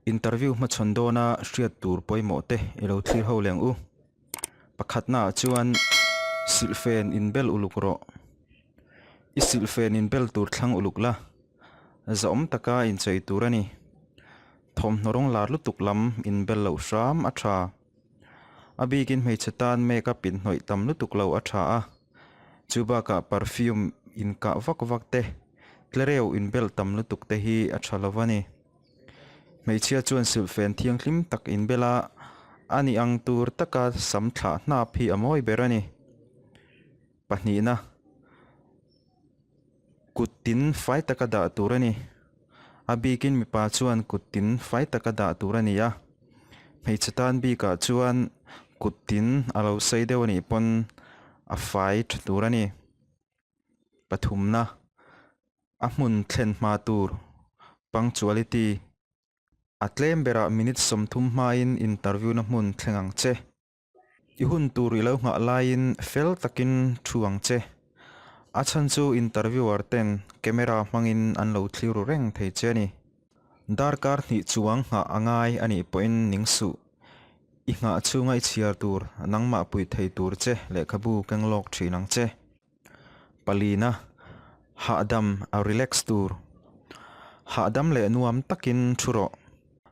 Interview hmachhawn dawna hriat tur pawimawh te i lo thlir ho leh ang u. Pakhatnaah chuan silhfen inbel uluk rawh. I silhfen inbel tur thlang uluk la, zahawm taka inchei tur a ni. Thawmhnaw rawng lar lutuk lam inbel loh hram a tha. A bikin hmeichhe tan makeup inhnawih tam lutuk lo a tha a, chu bakah perfume inkah vak vak te, tlereuh inbel tam lutuk te hi a tha lo a ni. Hmeichhia chuan silhfen thianghlim tak inbel a, a ni ang tur taka sam thlah hnap hi a mawi ber a ni. Pahnihna. Kut tin fai taka dah tur a ni. A bikin mipa chuan kut tin fai taka dah tur a ni a. Hmeichhe tan bikah chuan kut tin a lo sei deuh a nih pawn a fai tha tur a ni. Pathumna, a hmun thlen hma tur, punctuality, a tlem berah minute 30 hmain interview na hmun thleng ang che. I hun tur i lo nghah laiin fel takin thu ang che. A chhan chu interviewer ten camera hmangin an lo thlir ru reng thei che a ni. Darkar hnih chuang nghah a ngai a nih pawhin ning suh. I nghah chhunga i chhiar tur nangmah puih thei tur che lehkhabu keng lawk thin ang che. Palina, hahdam a relax tur. Hahdam leh nuam takin thu rawh.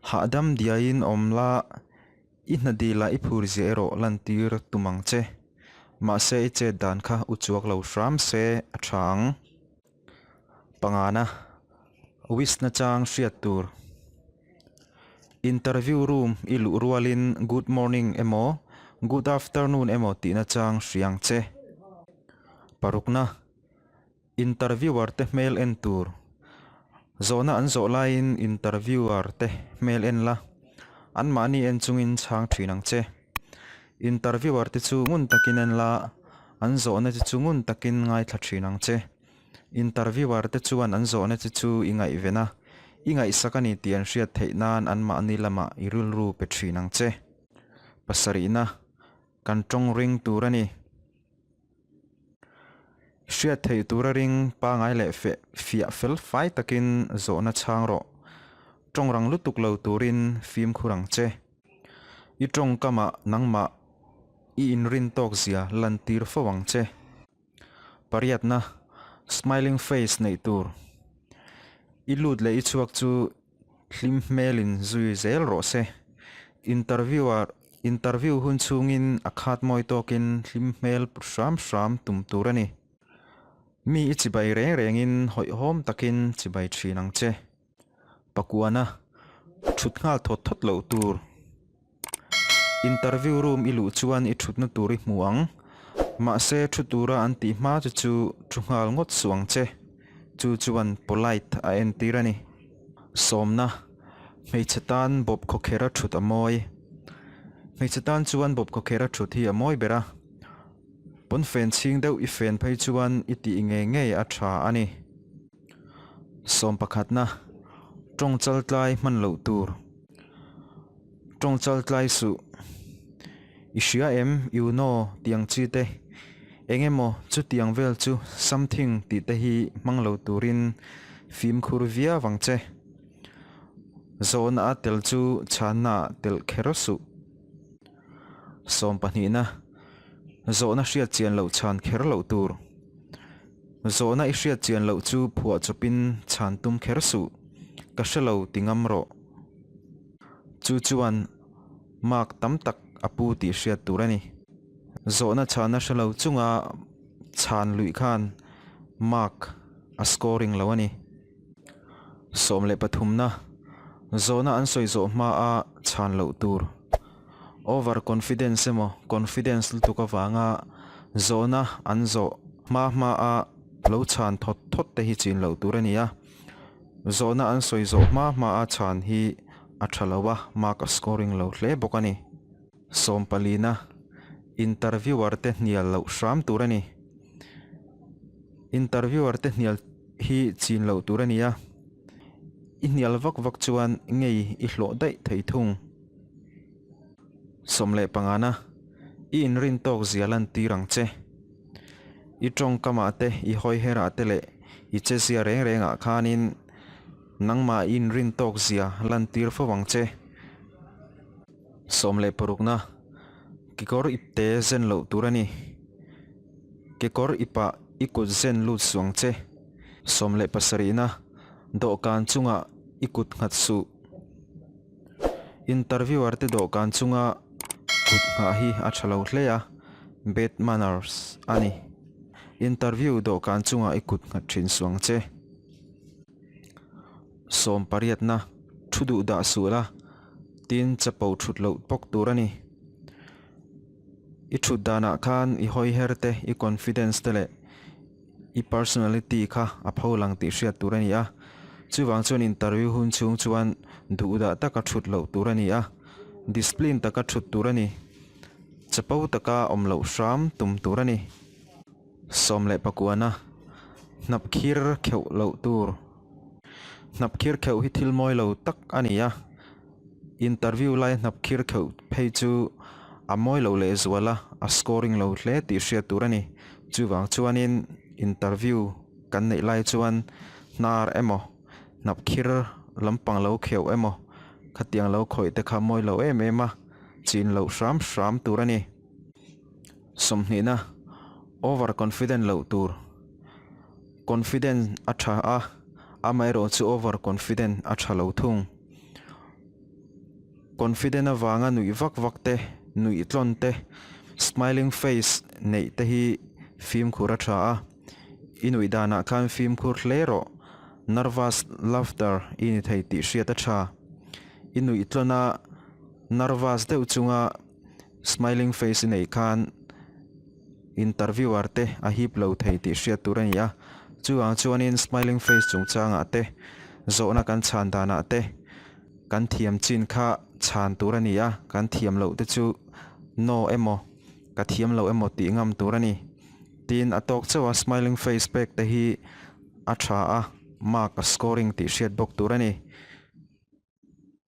Hahdam diaiin awm la. I hna dilah i phur zia erawh lantir tum ang che. Mahse i chet dan kha u chuak lo hram se a tha ang. Pangana, Wish nachang hriat tur. Interview room i luh rualin good morning emaw good afternoon emaw tih nachang hria ang che. Parukna. Interviewer te hmel en tur. Zawhna an zawh laiin interviewer te hmel en la, anmahni en chungin chhang thin ang che. Interviewer te chu ngun takin en la, an zawhna te chu ngun takin ngaithla thin ang che. Interviewer te chuan an zawhna te chu i ngaihven a, i ngaihsak a ni tih an hriat theih nan anmahni lamah i rilru pe thin ang che. Pasarihna, Kan tawng ring tur a ni. Hriat theih tura ring pangai leh feh fiah fel fai takin zawhna chhang rawh. Tawng rang lutuk lo turin fimkhur ang che. I tawngkamah nangmah i inrin tawk zia lantir fo ang che. Pariatna, Smiling face neih tur. I lut leh i chhuak chu Hlim hmelin zui zel rawh se. Interviewer Interview hun chhungin a khat mawi tawkin hlim hmel put hram hram tum tur a ni. Mi i chibai reng rengin hawihhawm takin chibai thin ang che. Pakuana thut nghal thawt thawt loh tur. Interview room i luh chuan i thutna tur i hmu ang. Mahse thu tura an tih hma che chu thu nghal ngawt suh ang che. Chu chuan polite a entir a ni. Sawmna, Hmeichhe tan bawp khawkher a thut a mawi. Hmeichhe tan chuan bawp khawkher a thut hi a mawi ber a. Pawnfen chhing deuh i fen phei chuan i tih ngei ngei a tha a ni. Sawm pakhatna, Tawng chaltlai hman loh tur. Tawng chaltlai suh. I hria em, you know tih ang chi te, eng emaw chutiang vel chu something tih te hi hmang lo turin fimkhur viau ang che. Zawhna a tel chu chhanna ah telh kher suh. Sawm pahnihna, Zawhna hriat chian loh chhan kher loh tur. Zawhna i hriat chian loh chu phuah chawpin chhan tum kher suh, ka hre lo ti ngam rawh. Chu chuan mark tam tak a pu tih hriat tur a ni. Zawhna chhana hre lo chunga chhan luih khan mark a scoring lo a ni. Sawm leh pathumna, zawhna an sawi zawh hmaa chhan loh tur. Over confidence emaw confidence lutuk avanga zawhna an zawh hma hmaa lo chhan thawt thawt te hi chin loh tur a ni a. Zawhna an sawi zawh hma hmaa chhan hi a tha lo a, mark a scoring lo hle bawk a ni. Sawm palina, interviewer te hnial loh hram tur a ni. Interviewer te hnial hi chin loh tur a ni a, i hnial vak vak chuan ngei i hlawh daih thei thung. Sawm leh pangana, i inrin tawk zia lantir ang che. I tawngkamah te, i hawiherah te leh i che zia reng rengah khanin. Nangmah i inrin tawk zia lantir fo ang che. 16 na, Kekawr ipte zen loh tur a ni. Kekawr ipah i kut zen lut suh ang che. 17 na, Dawhkan chungah i kut nghat suh. Interviewer te dawhkan chunga kut nghah hi a tha lo hle a, bad manners a ni. Interview dawhkan chungah i kut nghat thin suh ang che. Sawmpariatna, Thu duh dah suh la, tin chapo thut loh bawk tur a ni. I thut danah khan i hawi her te, i confidence te leh i personality kha a pho lang tih hriat tur a ni a. Chuvang chuan interview hun chhung chuan duh dah taka thut loh tur a ni a, discipline taka thut tur a ni. Chapo taka awm loh hram tum tur a ni. 19 na, Hnap khir kheuh loh tur. Hnap khir kheuh hi thil mawi lo tak a ni a. Interview lai hnap khir kheuh phei chu a mawi lo lehzual a, a scoring lo hle tih hriat tur a ni. Chuvang chuanin interview kan neih lai chuan hnar emaw, hnap khir lampang lo kheuh emaw khatiang lo khawih te kha mawi lo em em a, chin loh hram hram tur a ni. Sawmhnihna, Over confident loh tur. Confident a tha a, amaherawh chu over confident a tha lo thung. Confident avanga nuih vak vak te, nuih tlawn te, smiling face neih te hi fimkhur a tha a. I nuih danah khan fimkhur hle rawh, nervous laughter i ni thei tih hriat a tha. I nuih tlawn a, nervous deuh chunga Smiling face i neih khan interviewer te a hip lo thei tih hriat tur a ni a, chuvang chuanin smiling face chungchangah te zawhna kan chhan danah te kan thiam chin kha chhan tur a ni a, kan thiam loh te chu no emaw ka thiam loh emaw tih ngam tur a ni. Tin, a tawk chauh a smiling face pek te hi a tha a, mark a scoring tih hriat bawk tur a ni.